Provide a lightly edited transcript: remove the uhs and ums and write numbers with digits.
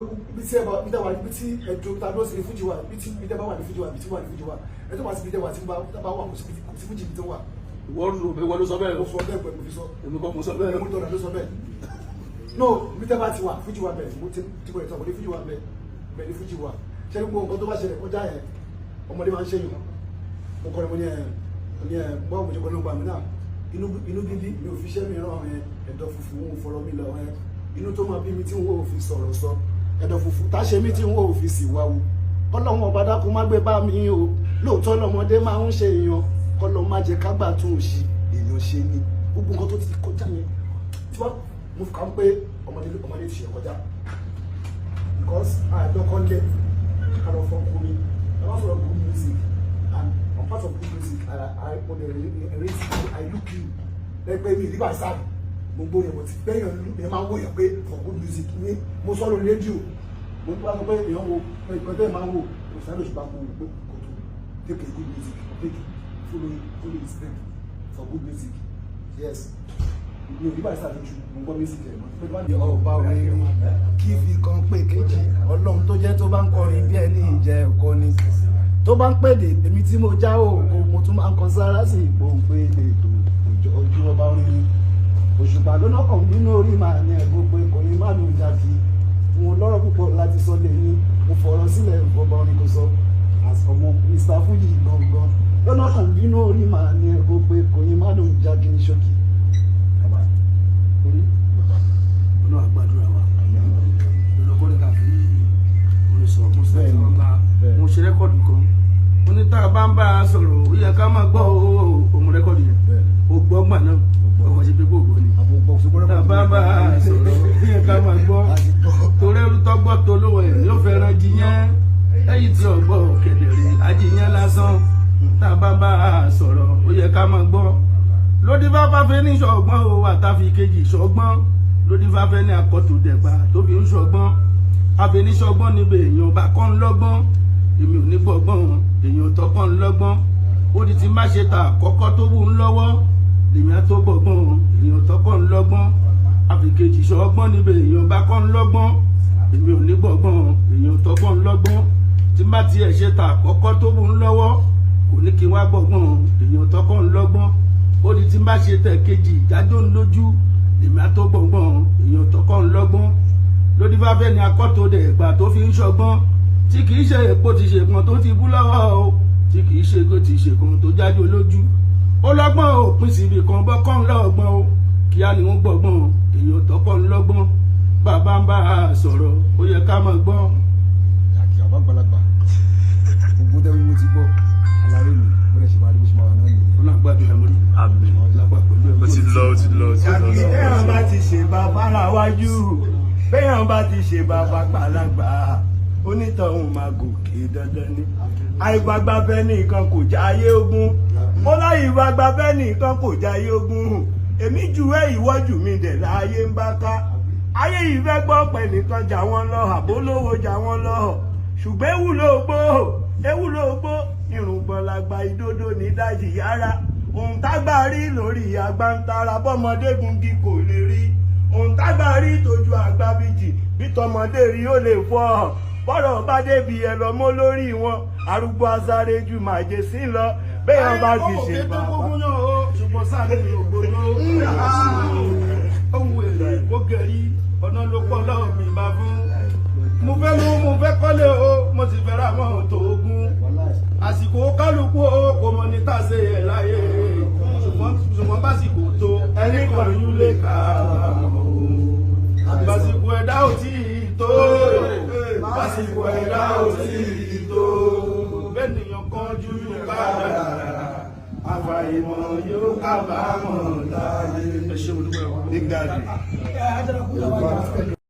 Ibi tí ẹ bá, ibi tí ẹ wà, ibi tí ẹ dúró ta dúró sí ní fújì wà. Ibi tí, ibi tí ẹ bá wà ní fújì wà, ibi tí wà ní fújì wà. Ẹ tó wà sí ibi tí ẹ wà, tí bá wà, kò sí fújì ibi tó wà. Ìwọ ló, ìwọ ló sọ bẹ́ẹ̀. Mo sọ bẹ́ẹ̀ pẹ̀lú fi sọ. Èmi kọ́ mo sọ bẹ́ẹ̀. Mo dọ̀nà ló sọ bẹ́ẹ̀. No, ibi tí ẹ bá ti wà, fújì wà bẹ́ẹ̀. Mo ti mo lè sọ mo ní fújì wà bẹ́ẹ̀ bẹ́ẹ̀ ní fújì wà. Ṣé gbogbo nǹkan tó bá ṣẹlẹ̀ kọjá yẹn, ọmọdé máa ń ṣẹ́yìn. Mo kọ́ ni, mo ní ẹ bọ́ọ̀, mo ṣe kọ́ nípa mi náà. Inú bíbí mi ò fi iṣẹ́ mi ràn ẹ. Ẹ̀dọ̀ funfun ń fọ̀rọ̀ mi lọ ẹ. Inú tó máa bí mi tí n ò fi sọ̀rọ̀ sọ, ẹ̀dọ̀ funfun tá ṣe mí tí n ò fi sì wá wo. Kọ́lọ́hún ọba dákun má gbé bá mi o. Lóòótọ́ lọ́mọdé máa ń ṣe èèyàn, kọ́lọ́hún má jẹ́ kágbà tún òṣì èèyàn ṣe ni. Gbogbo nǹkan tó ti kọjá yẹn tí wọ́n mo fi kà ń pé ọmọdé ti ṣe kọjá, because àìdọ́kọ́lẹ̀ ká lọ fọ́n kú mi. I wan sọ̀rọ̀ good music and on part of good music, I mo dey rate, I look you lẹ́gbẹ́ mi ìdíbà sáà gbogbo yẹn. Mo ti bẹ́yàn yẹn máa ń wòyàn pé for good music ní. Mo sọ lórí rédíò, mo tún wá sọ pé èèyàn wo nǹkan tẹ́ ẹ̀ máa ń wò. Kò sáré òṣùpá, mo wò pé kò tó take a good music, take follow his step for good music. Yes, mi ò ní báyìí sáà lójú mo gbọ́ music ẹ̀ mọ́. Ọba orin ni kí fi kan pé kejì. Ọlọ́run tó jẹ́ tó bá ń kọrin bí ẹni ìjẹ́ ẹ̀kọ́ ni tó bá ń pèdè. Èmi tí mo já ògo, mo tún máa ń kan sára sí ìpòǹpé ètò ojú ọba orin ni. Òṣùpá lónà kan nínú orí màá ní ẹ̀gbọ́n pé kò ní má lùn jàkí. Mo lọ́rọ̀ púpọ̀ láti sọ lè ní. Mo fọ̀rọ̀ sílẹ̀, ìfọ̀bà orin kò sọ as ọmọ Mr Fuji gangan lọ́nà kan nínú orí màá ní ẹ̀gbọ́n pé kò ní má lùn jàkí ní ṣókí. Orí ọlọ́run àgbàdúrà wa lọ́dọ̀ kọ́ ní ká fi orin sọ. Mo sọ Bẹ́ẹ̀ni, ọba. Bẹ́ẹ̀ni. Mo ṣe record kan, mo ní tá a bá ń bá a sọ̀rọ̀, ó yẹ ká máa gbọ́ òun record yẹn. Bẹ́ẹ̀ni. Ó gbọ́ gbà náà, ọkọ̀ ṣe pé kò gbọ́ ni. Tá a bá ń bá a sọ̀rọ̀, ó yẹ ká máa gbọ́, torí ẹrú tọ́gbọ́ tó lówó ẹ̀ yóò fẹ́ràn jiyẹn ẹ̀yìn tí ọgbọ́ kedere ajíyẹn lásán. Tá a bá bá a sọ̀rọ̀, ó yẹ ká máa gbọ́. Lódì bá bá fẹ́ ní ṣọgbọ́n o, àtàfi kejì ṣọgbọ́n. Lódì bá fẹ́ ní akọ́tò dẹ̀gbà tó fi ń ṣọgbọ́n, àfẹniṣọgbọ́n níbẹ̀. Èèyàn bá kọ́ ń lọ́gbọ́n, èmi ò ní gbọ́gbọ́n. Èèyàn tọkọ́ ń lọ́gbọ́n, ó di ti má ṣe ta àkọ́kọ́ tó wù ń lọ́wọ́ lèmi á tó gbọ́gbọ́n. Èèyàn tọkọ́ ń lọ́gbọ́n, àfikejì ṣọgbọ́n níbẹ̀. Èèyàn bá kọ́ ń lọ́gbọ́n, èmi ò ní gbọ́gbọ́n. Èèyàn tọkọ́ ń lọ́gbọ́n, tí má tiẹ̀ ṣe ta àkọ́kọ́ tó wù ń lọ́wọ́, kò ní kí n wá gbọ́gbọ́n. Èèyàn tọkọ́ ń lọ́gbọ́n, ó di tí má ṣe tẹ̀ kejì ìjájọ́ ń lójú lèmi á tó gbọ́gbọ́n. Èèyàn tọkọ́ ń lọ́gbọ́n, lódì bá fẹ́ ni akọ́tò dẹ̀ gbà tó fi ń ṣọgbọ́n, tí kìí ṣe èpo ti ṣe kan tó ti bú lọ́wọ́ o, tí kìí ṣe kó ti ṣe kan tó jáde lójú. Ó lọ́gbọ́n òpin síbi kan bọ́kọ́ ń lọ́gbọ́n o, kíá ni wọ́n gbọ́gbọ́n. Èèyàn tọ́kọ́ ń lọ́gbọ́n, bàbá ń bá a sọ̀rọ̀, ó yẹ ká máa gbọ́. Àkì àbá gbalagbà, gbogbo tẹ́wé mo ti gbọ́ aláré mi, bó lè ṣe máa rí, bó ṣe máa wà náà nìyẹn. Ó náà gbàdúrà mọ́rí. Àmín. Lápá pẹ̀lú ẹ̀. Ó ti lọ, ó ti lọ, ó ti lọ. Béèyàn bá ti ṣe bàbá wájú, béèyàn bá ti ṣe bàbá gbàlagbà, onítọ̀hún máa gòkè dandan ni. Àìgbàgbà nìkan kò jáyé ogún. Mo láyìí gbàgbà nìkan kò jáyé ogún. Èmi ju ẹ, ìwọ́jú mi dẹ̀ láyé ń bá ká. Ayé yìí fẹ́ gbọ́ pẹ̀ nìkan jà wọ́n lọ, àbólówó jà wọ́n lọ, ṣùgbọ́n ewu ló gbó, ewu ló gbó. Irùngbọ̀n làgbà, ìdodo ní dájì yára. Ohun tágbà rí lórí àgbà ń tara, bọ́mọdé gungi kò lè rí. Ohun tágbà rí tójú àgbà bíjì, bí tọmọdé rí ó lè fọ́. Bọ́rọ̀ bá débi ẹ lọ mọ́ lórí wọn, arúgbó asáré ju màjè sí lọ. Béèyàn bá ti ṣe bàbá. Bàbá. Yàn ó, ṣùgbọ́n sáré ògbóná ohun èlò ìkógẹ̀rí ọ̀nà ló pọ̀ lọ́wọ́ mi bá fún. Mo fẹ́ lówó, mo fẹ́ kọ́lé o, mo sì fẹ́ ra mọ́tò ogun. Àsìkò kálukú o, kò mọ ní tàṣe ẹ̀ láyé, ṣùgbọ́n básìkò tó ẹni kan yún lè kà á. Básìkò ẹ̀dá ò tí ì tó, básìkò ẹ̀dá ò tí ì tó, bẹ́ẹ̀ nìyàn kan jù kádàrá, àfàìmọ̀ yóò kábàámọ̀ láyé. Ẹ ṣé, mo dúpẹ́ o. Big Daddy.